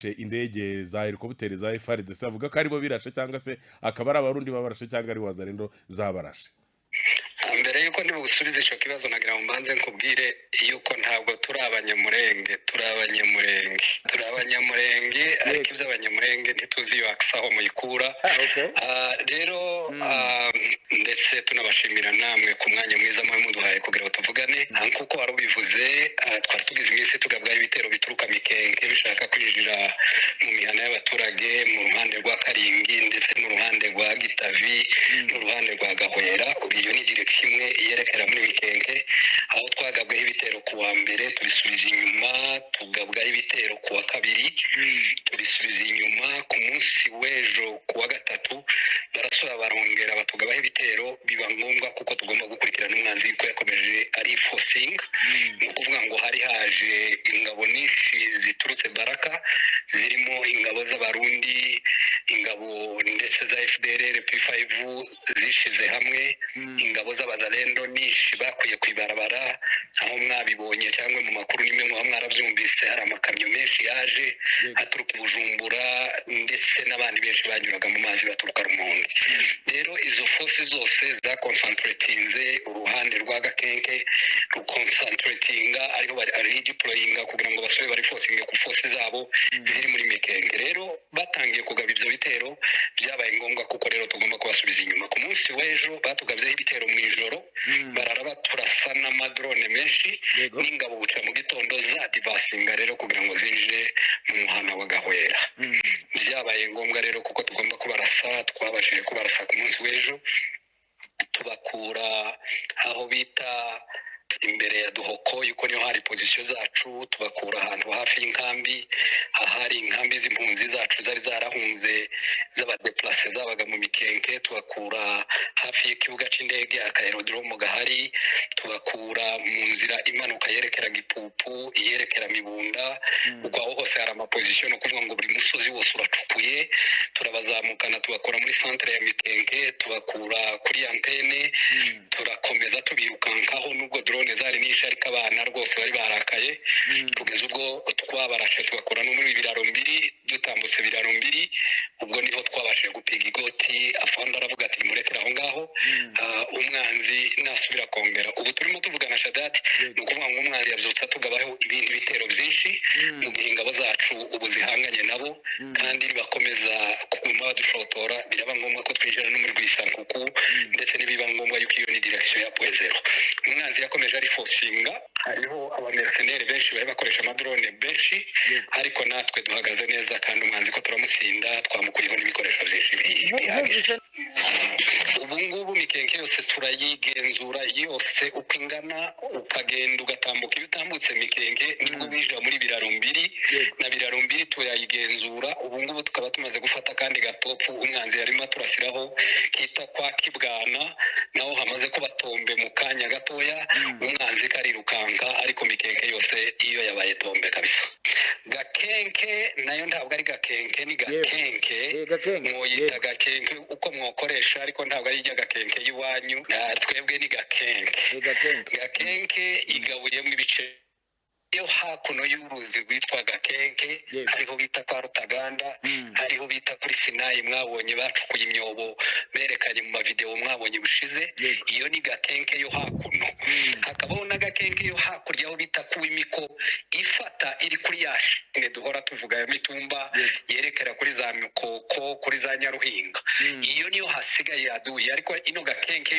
Indege za helicopter za FARDC, avuga ko aribo birashe, cyangwa se akaba ari Abarundi babarashe, cyangwa ari Wazalendo zabarashe. Mbere yuko ndibugusubize icyo kibazo, nagira ngo mbanze nkubwire yuko ntabwo turi Abanyamurenge, turi Abanyamurenge, turi Abanyamurenge, ariko iby'Abanyamurenge ntituzi iyo akisa aho muyikura. Rero ndetse tunabashimira namwe ku mwanya mwiza muba muduhaye kugira ngo tuvugane. Nk'uko wari ubivuze, twari tugize iminsi tugabwaho ibitero bituruka Mikenke, bishaka kwinjira mu mihana y'abaturage mu ruhande rwa Karingi, ndetse n'uruhande rwa Gitavi, n'uruhande rwa Gahwera. Ubu iyo ni direction imwe yerekera muri Mikenke, aho twagabweho ibitero ku wa mbere, tubisubiza inyuma. Tugabwaho ibitero ku wa kabiri, tubisubiza inyuma. Ku munsi w'ejo, ku wa gatatu, barasura, barongera batugabaho ibitero. Biba ngombwa kuko tugomba gukurikirana umwanzi yuko yakomeje ari forcing. Ni ukuvuga ngo hari haje ingabo nyinshi ziturutse Baraka, zirimo ingabo z'Abarundi, ingabo ndetse za FDLR P5 zishize hamwe, ingabo z'Abazalendo nyinshi bakuye ku ibarabara, aho mwabibonye cyangwa mu makuru nimwe muba mwarabyumvise. Hari amakamyo menshi yaje aturuka i Bujumbura, ndetse n'abandi benshi banyuraga mu mazi baturuka Rumonge. Rero izo force zose zaconcentratinze uruhande rwa Gakenke, ruconcentratinga ariho redeployinga kugira ngo basubire bari forcinge ku force zabo ziri muri Mikenke. Rero batangiye kugaba ibyo bitero, byabaye ngombwa kuko rero tugomba kubasubiza inyuma. Ku munsi w'ejo batugabyeho ibitero mu ijoro, barara baturasa n'amadrone menshi n'ingabo. Buca mu gitondo zadvancinga rero kugira ngo zinjire mu muhanda wa Gahwera. Byabaye ngombwa rero kuko tugomba kubarasa. Twabashije kubarasa ku munsi w'ejo, tubakura aho bita imbere ya Duhoko, yuko niho hari position zacu. Tubakura ahantu hafi y'inkambi, ahari inkambi z'impunzi zacu zari zarahunze z'abadéplacés zabaga mu Mikenke. Tubakura hafi y'ikibuga cy'indege, akaerodrome gahari. Tubakura mu nzira imanuka yerekera Gipupu, iyerekera Mibunda. Ubwo aho hose hari amaposition, ni ukuvuga ngo buri musozi wose uracukuye. Turabazamukana, tubakura muri centre ya Mikenke, tubakura kuri antenne, turakomeza tubirukankaho nubwo drone zari nyinshi, ariko abana rwose bari barakaye, kugeza ubwo twabarashe, tubakura no muri Biraro Mbiri. Dutambutse Biraro Mbiri, ubwo niho twabashije gupiga igoti. Afande aravuga ati: "Murekere aho ngaho." Umwanzi nasubira kongera, ubu turimo tuvugana, Shadati, ni ukuvuga ngo umwanzi yabyutse atugabaho ibindi bitero byinshi, mu gihe ingabo zacu ubu zihanganye nabo. Kandi nibakomeza kuguma badushotora, biraba ngombwa ko twinjira no muri Rwisankuku, ndetse nibiba ngombwa yuko iyo ni direction ya Point Zéro. Umwanzi yakomeje ari forcinga, hariho abamercenaires benshi bari bakoresha amadrone benshi, ariko natwe duhagaze neza, kandi umwanzi ko turamutsinda, twamukuyeho n'ibikoresho byinshi bihagije. Nkumvise. Ubu ngubu Mikenke yose turayigenzura yose uko ingana. Ukagenda ugatambuka, iyo utambutse Mikenke nibwo winjira muri Biraro Mbiri. Na Biraro Mbiri turayigenzura. Ubu ngubu tukaba tumaze gufata kandi gatopu umwanzi yarimo aturasiraho kita kwa Kibwana, naho hamaze kuba tombe mu kanya gatoya. Umwanzi karirukanka, ariko Mikenke yose iyo yabaye tombe kabisa. Gakenke nayo ntabwo ari Gakenke, ni Gakenke. Gakenke. Mwoyita Gakenke uko mwokoresha, ariko ntabwo ari ijya Gakenke y'iwanyu. Twebwe ni Gakenke. Gakenke. Gakenke igabuyemo ibice. Yo hakuno y'uruzi rwitwa Gakenke, hariho bita kwa Rutaganda, hariho bita kuri Sinayi, mwabonye bacukuye imyobo, berekanye mu mavideo mwabonye bushize. Iyo ni Gakenke yo hakuno. Hakabaho n'Agakenke yo hakurya, aho bita ku Imiko, ifata iri kuri ya shine duhora tuvuga ya Mitumba, yerekera kuri za Mikoko, kuri za Nyaruhinga. Iyo niyo hasigaye aduyi, ariko ino Gakenke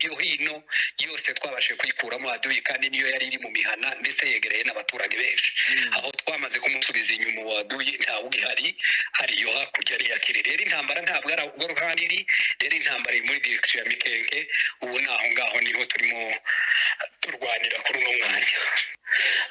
yo hino yose twabashije kuyikuramo aduyi, kandi niyo yari iri mu mihana, ndetse yegereye n'abaturage benshi. Aho twamaze kumusubiza inyuma wa aduyi, ntawe ugihari, hari iyo hakurya ari iya kiri. Rero intambara ntabwo ari urwo ruhande iri, rero intambara iri muri direction ya Mikenke. Ubu ni aho ngaho niho turimo turwanira kuri uno mwanya.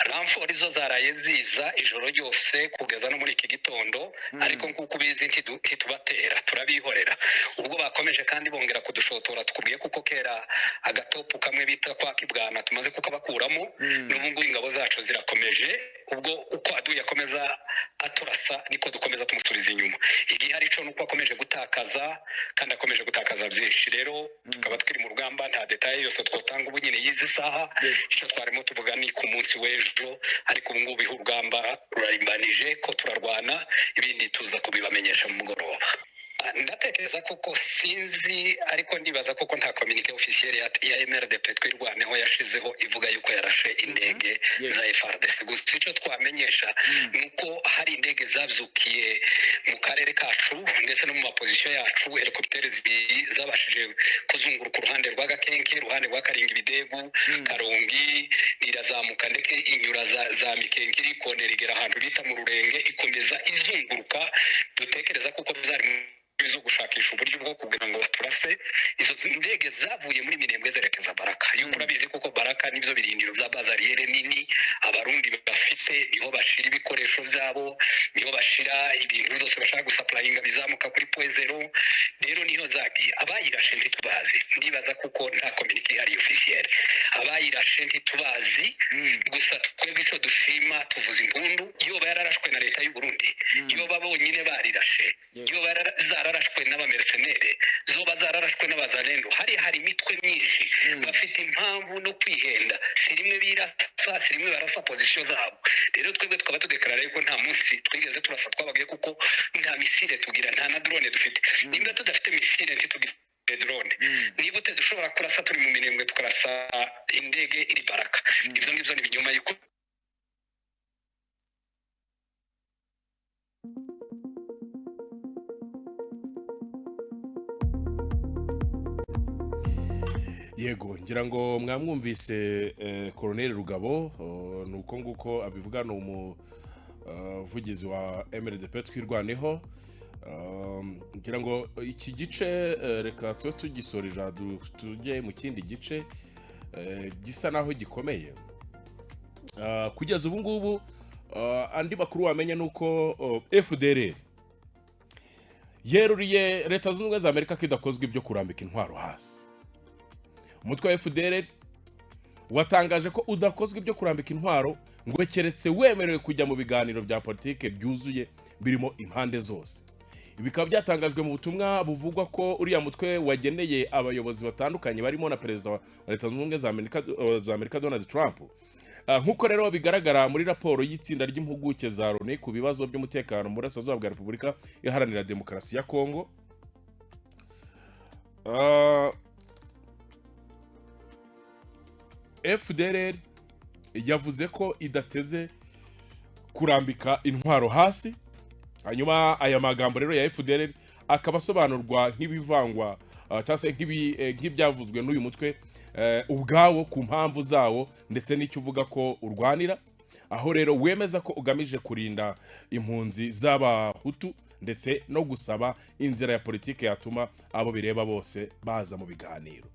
Renfort zo zaraye ziza ijoro ryose kugeza no muri iki gitondo, ariko nk'uko ubizi ntitubatera, turabihorera. Ubwo bakomeje kandi bongera kudushotora, tukubwiye kuko kera agatopu kamwe bita kwa Kibwana tumaze kukabakuramo. N'ubu ngubu ingabo zacu zirakomeje. Ubwo uko aduyi akomeza aturasa, niko dukomeza tumusubiza inyuma. Igihe hari cyo nuko akomeje gutakaza, kandi akomeje gutakaza byinshi. Rero tukaba turi mu rugamba, nta détail yose twatanga ubu nyine y'izi saha. Icyo twarimo tuvuga ni ku munsi. munsi w'ejo. Ariko ubu ngubu urugamba rurarimbanije ko turarwana, ibindi tuza kubibamenyesha mu mugoroba. Ndatekereza koko, sinzi, ariko ndibaza koko nta communiqué officiel ya MRDP Twirwaneho yashizeho ivuga yuko yarashe indege za FARDC. Gusa icyo twamenyesha ni uko hari indege zabyukiye mu karere kacu ndetse no mu ma positions yacu, hélicoptère zabashije kuzunguruka uruhande rwa Gakenke, uruhande rwa Karinga, Ibidegu, Karongi, irazamuka ndetse inyura za Mikenke, ikonera igera ahantu bita mu Rurenge, ikomeza izunguruka. Dutekereza kuko byari zo gushakisha uburyo bwo kugira ngo baturase. Izo ndege zavuye muri Minembwe zerekeza Baraka, yuko urabizi kuko Baraka nibyo birindiro bya base arrière nini Abarundi bafite, niho bashira ibikoresho byabo, niho bashira ibintu byose bashaka gusupplyinga bizamuka kuri Point Zéro. Rero niho zagiye. Abayirashe ntitubazi, ndibaza kuko nta communiqué ihari officielle. Abayirashe ntitubazi. Gusa twebwe icyo dushima, tuvuza impundu. Iyo yararashwe na leta y'u Burundi, iyo bonyine barirashe, iyo zararashwe n'aba mercenaires, zoba zararashwe n'Abazalendo, hari imitwe myinshi bafite impamvu no kwihenda. Si rimwe birasa, si rimwe barasa positions zabo. Rero twebwe tukaba tudeclarara yuko nta munsi twigeze turasa. Twababwiye kuko nta missile tugira, nta na drone dufite. Nimba tudafite missile, ntitugire drone, niba ute dushobora kurasa turi mu Minembwe, tukarasa indege iri Baraka? Ibyo ngibyo ni ibinyoma yuko Yego, ngira ngo mwamwumvise Colonel Rugabo. Ni uko nguko abivuga, ni umuvugizi wa MRDP Twirwaneho. Ngira ngo iki gice reka tube tugisoreje, tujye mu kindi gice gisa naho gikomeye. Kugeza ubu ngubu andi makuru wamenya ni uko FDLR yeruriye Leta Zunze Ubumwe za Amerika ko idakozwa ibyo kurambika intwaro hasi. Umutwe wa FDLR watangaje ko udakozwa ibyo kurambika intwaro ngo keretse wemerewe kujya mu biganiro bya politike byuzuye birimo impande zose. Ibi bikaba byatangajwe mu butumwa buvugwa ko uriya mutwe wageneye abayobozi batandukanye barimo na Perezida wa Leta Zunze Ubumwe za Amerika Donald Trump. Nk'uko rero bigaragara muri raporo y'itsinda ry'impuguke za Loni ku bibazo by'umutekano mu burasirazuba bwa Repubulika Iharanira Demokarasi ya Kongo, FDLR yavuze ko idateze kurambika intwaro hasi. Hanyuma aya magambo rero ya FDLR akaba asobanurwa nk'ibivangwa cyangwa se nk'ibyavuzwe n'uyu mutwe ubwawo ku mpamvu zawo ndetse n'icyo uvuga ko urwanira, aho rero wemeza ko ugamije kurinda impunzi z'Abahutu ndetse no gusaba inzira ya politiki yatuma abo bireba bose baza mu biganiro.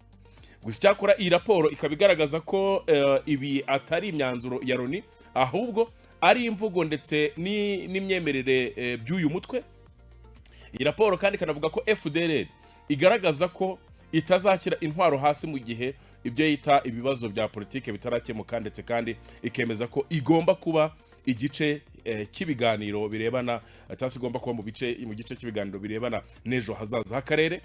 Gusa icyakora iyi raporo ikaba igaragaza ko ibi atari imyanzuro ya Loni, ahubwo ari imvugo ndetse n'imyemerere by'uyu mutwe. Iyi raporo kandi ikanavuga ko FDLR igaragaza ko itazashyira intwaro hasi mu gihe ibyo yita ibibazo bya politiki bitarakemuka, ndetse kandi ikemeza ko igomba kuba igice cy'ibiganiro birebana, cyangwa se igomba kuba mu gice cy'ibiganiro birebana n'ejo hazaza h'akarere.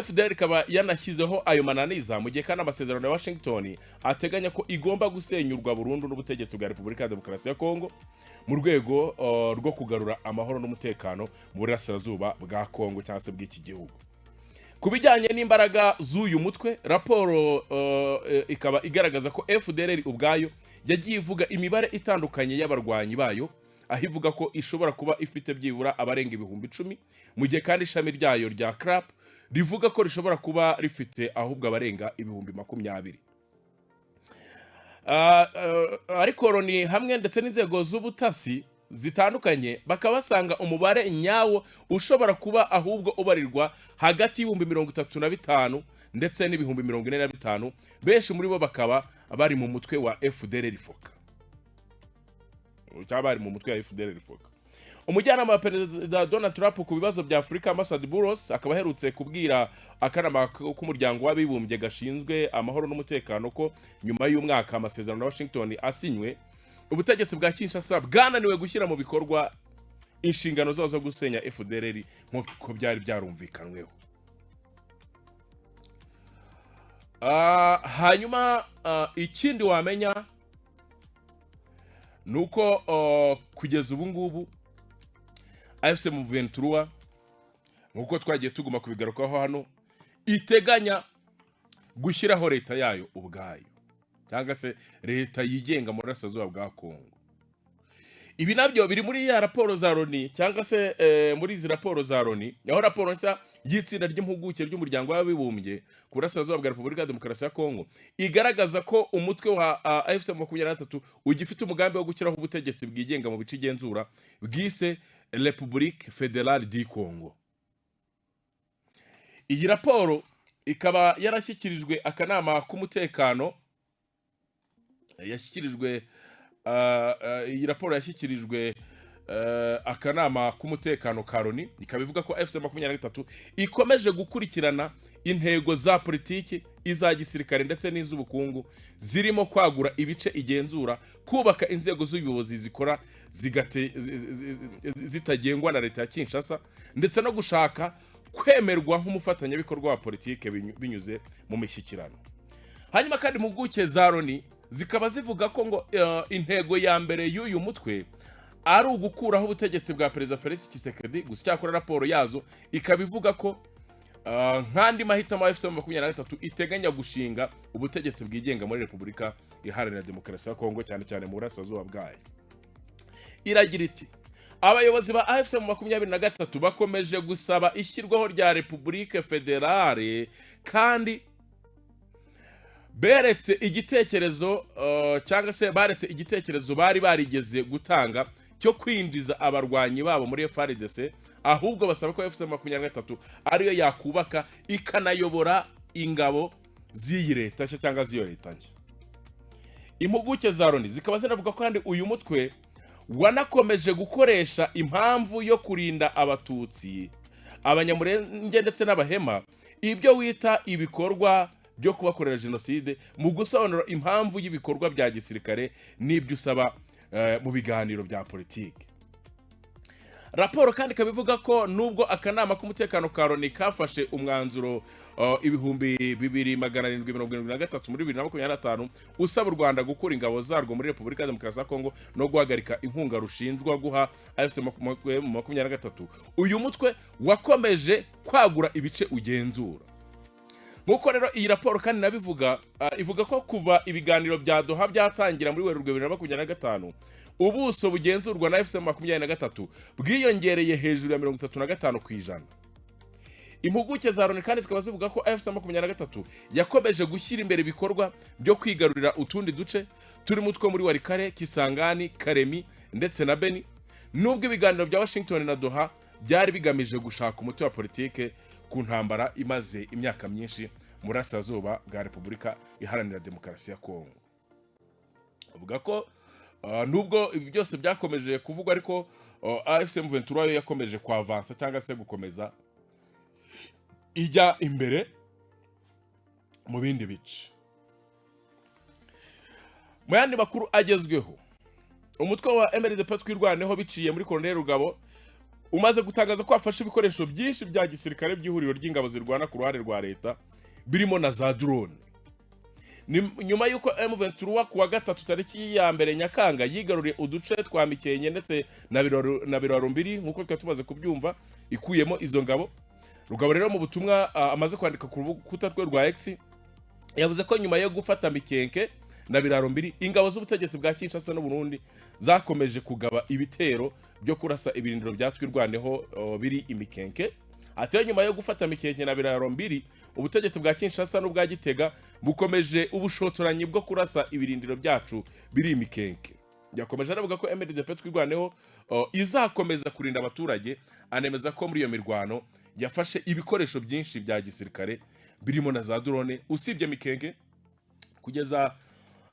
FDLR ikaba yanashyizeho ayo mananiza mu gihe kandi amasezerano ya Washington ateganya ko igomba gusenyurwa burundu n'ubutegetsi bwa Repubulika ya Demokarasi ya Kongo mu rwego rwo kugarura amahoro n'umutekano mu burasirazuba bwa Kongo cyangwa se bw'iki gihugu. Ku bijyanye n'imbaraga z'uyu mutwe, raporo ikaba igaragaza ko FDLR ubwayo yagiye ivuga imibare itandukanye y'abarwanyi bayo, aho ivuga ko ishobora kuba ifite byibura abarenga 10,000, mu gihe kandi ishami ryayo rya CRAP rivuga ko rishobora kuba rifite ahubwo abarenga 20,000. Ariko Loni hamwe ndetse n'inzego z'ubutasi zitandukanye bakaba basanga umubare nyawo ushobora kuba ahubwo ubarirwa hagati y'35,000 ndetse n'45,000, benshi muri bo bakaba bari mu mutwe wa FDLR FOCA cyangwa bari mu mutwe wa FDLR FOCA. Umujyanama wa Perezida Donald Trump ku bibazo bya Afurika, Massad Boulos, akaba aherutse kubwira akanama k'Umuryango w'Abibumbye gashinzwe amahoro n'umutekano ko nyuma y'umwaka amasezerano ya Washington asinywe, ubutegetsi bwa Kinshasa bwananiwe gushyira mu bikorwa inshingano zazo zo gusenya FDLR nk'uko byari byarumvikanweho. Hanyuma ikindi wamenya Ni uko kugeza ubu ngubu AFC M23, nk'uko twagiye tuguma kubigarukaho hano, iteganya gushyiraho leta yayo ubwayo, cyangwa se leta yigenga mu burasirazuba bwa Kongo. Ibi nabyo biri muri ya raporo za Loni, cyangwa se muri izi raporo za Loni, aho raporo nshya y'itsinda ry'impuguke ry'Umuryango w'Abibumbye ku burasirazuba bwa Repubulika ya Demokarasi ya Kongo igaragaza ko umutwe wa AFC 23 ugifite umugambi wo gushyiraho ubutegetsi bwigenga mu bice igenzura, bwise République Fédérale du Congo. Iyi raporo ikaba yarashyikirijwe akanama k'umutekano, yashyikirijwe iyi raporo yashyikirijwe akanama k'umutekano ka Loni, ikaba ivuga ko AFC 23 ikomeje gukurikirana intego za politiki, iza gisirikare ndetse n'iz'ubukungu, zirimo kwagura ibice igenzura, kubaka inzego z'ubuyobozi zikora zitagengwa na leta ya Kinshasa, ndetse no gushaka kwemerwa nk'umufatanyabikorwa wa politike binyuze mu mishyikirano. Hanyuma kandi impuguke za Loni zikaba zivuga ko ngo intego ya mbere y'uyu mutwe ari ugukuraho ubutegetsi bwa Perezida Felix Tshisekedi. Gusa icyakora raporo yazo ikaba ivuga ko nk'andi mahitamo, AFC 23 iteganya gushinga ubutegetsi bwigenga muri Repubulika Iharanira Demokarasi ya Kongo, cyane cyane mu burasirazuba bwayo. Iragira iti: "Abayobozi ba AFC 23 bakomeje gusaba ishyirwaho rya République Fédérale, kandi beretse igitekerezo cyangwa se baretse igitekerezo bari barigeze gutanga cyo kwinjiza abarwanyi babo muri FARDC, ahubwo basaba ko AFC 23 ariyo yakubaka ikanayobora ingabo z'iyi leta nshya cyangwa z'iyo leta nshya." Impuguke za Loni zikaba zinavuga ko kandi uyu mutwe wanakomeje gukoresha impamvu yo kurinda Abatutsi, Abanyamurenge ndetse n'Abahema, ibyo wita ibikorwa byo kubakorera jenoside, mu gusobanura impamvu y'ibikorwa bya gisirikare n'ibyo usaba mu biganiro bya politiki. Raporo kandi ikaba ivuga ko nubwo akanama k'umutekano ka Loni kafashe umwanzuro 2773 muri 2025 usaba u Rwanda gukura ingabo zarwo muri Repubulika ya Demokarasi ya Kongo no guhagarika inkunga rushinjwa guha AFC 23, uyu mutwe wakomeje kwagura ibice ugenzura. Nk'uko rero iyi raporo kandi nabivuga, ivuga ko kuva ibiganiro bya Doha byatangira muri Werurwe 2025, ubuso bugenzurwa na AFC 23 bwiyongereye hejuru ya 35%. Impuguke za Loni kandi zikaba zivuga ko AFC 23 yakomeje gushyira imbere ibikorwa byo kwigarurira utundi duce turimo utwo muri Walikale, Kisangani, Kalemi ndetse na Beni, nubwo ibiganiro bya Washington na Doha byari bigamije gushaka umuti wa politike ku ntambara imaze imyaka myinshi mu burasirazuba bwa Repubulika Iharanira Demokarasi ya Kongo. Avuga ko nubwo ibi byose byakomeje kuvugwa, ariko AFC M23 yo yakomeje kwavansa cyangwa se gukomeza ijya imbere mu bindi bice. Mu yandi makuru agezweho, umutwe wa MRDP Twirwaneho biciye muri Colonel Rugabo umaze gutangaza ko wafashe ibikoresho byinshi bya gisirikare by'ihuriro ry'ingabo zirwana ku ruhande rwa leta, birimo na za drone. Ni nyuma y'uko M23 ku wa gatatu tariki ya 1 Nyakanga yigaruriye uduce twa Mikenke ndetse na Biraro Mbiri, nk'uko twari tumaze kubyumva, ikuyemo izo ngabo. Rugabo rero mu butumwa amaze kwandika ku rukuta rwe rwa X yavuze ko nyuma yo gufata Mikenke na Biraro Mbiri, ingabo z'ubutegetsi bwa Kinshasa n'u Burundi zakomeje kugaba ibitero byo kurasa ibirindiro bya Twirwaneho biri Imikenke. Ati: "Rero nyuma yo gufata Mikenke na Biraro Mbiri, ubutegetsi bwa Kinshasa n'ubwa Gitega bukomeje ubushotoranyi bwo kurasa ibirindiro byacu biri Imikenke." Yakomeje anavuga ko MRDP Twirwaneho izakomeza kurinda abaturage, anemeza ko muri iyo mirwano yafashe ibikoresho byinshi bya gisirikare birimo na za drone. Usibye Mikenke, kugeza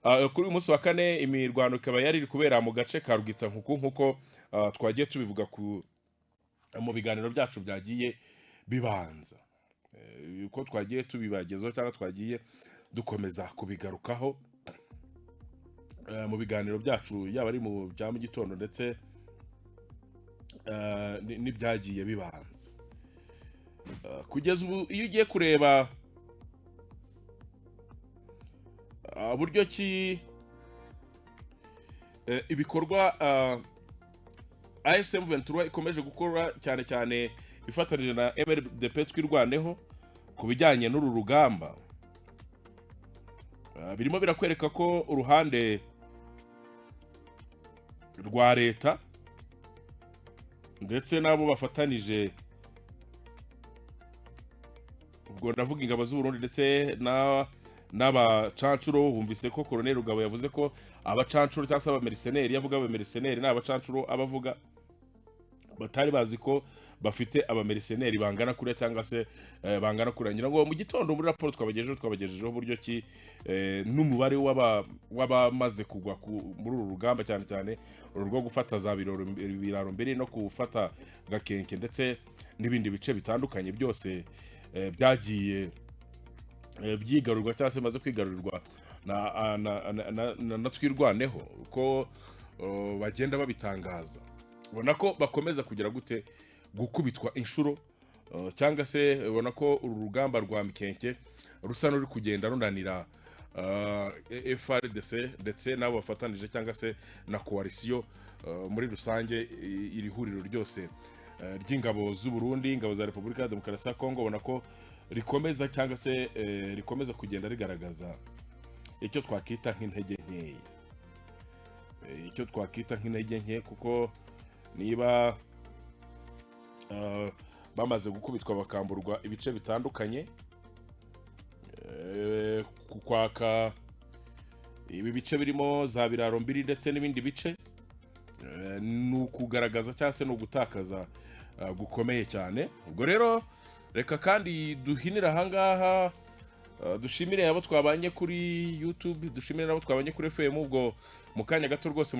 kuri uyu munsi wa kane imirwano ikaba yari iri kubera mu gace ka Rwitsankuku, nk'uko twagiye tubivuga mu biganiro byacu byagiye bibanza, uko twagiye tubibagezaho cyangwa twagiye dukomeza kubigarukaho mu biganiro byacu, yaba ari mu bya mu gitondo ndetse n'ibyagiye bibanza. Kugeza ubu iyo ugiye kureba buryo ki ibikorwa AFC M23 ikomeje gukora, cyane cyane ifatanije na MRDP Twirwaneho ku bijyanye n'uru rugamba, birimo birakwereka ko uruhande rwa leta ndetse n'abo bafatanije, ubwo ndavuga ingabo z'u Burundi ndetse na n'abacancuro. Bumvise ko Colonel Rugabo yavuze ko abacancuro cyangwa se abamercenaires, yavuga abamercenaires ni abacancuro, abavuga batari bazi ko bafite abamercenaires bangana kuriya cyangwa se bangana kuriya. Ngira ngo mu gitondo muri raporo twabagejejeho uburyo ki n'umubare w'abamaze kugwa muri uru rugamba, cyane cyane uru rwo gufata za Biraro mbere no gufata Gakenke ndetse n'ibindi bice bitandukanye byose byagiye byigarurwa cyangwa se bimaze kwigarurirwa na Twirwaneho, uko bagenda babitangaza, ubona ko bakomeza kugira gute, gukubitwa inshuro, cyangwa se ubona ko uru rugamba rwa Mikenke rusa n'uri kugenda runanira FARDC ndetse n'abo bafatanije cyangwa se na coalition muri rusange, iri huriro ryose ry'ingabo z'u Burundi, ingabo za Repubulika ya Demokarasi ya Kongo, ubona ko rikomeza cyangwa se rikomeza kugenda rigaragaza icyo twakita nk'intege nkeya, icyo twakita nk'intege nke, kuko niba bamaze gukubitwa bakamburwa ibice bitandukanye, ku kwaka ibi bice birimo za Biraro Mbiri ndetse n'ibindi bice, ni ukugaragaza cyangwa se ni ugutakaza gukomeye cyane. Ubwo rero reka kandi duhinire ahangaha, dushimire abo twabanye kuri YouTube, dushimire n'abo twabanye kuri FM. Ubwo mu kanya gato rwose.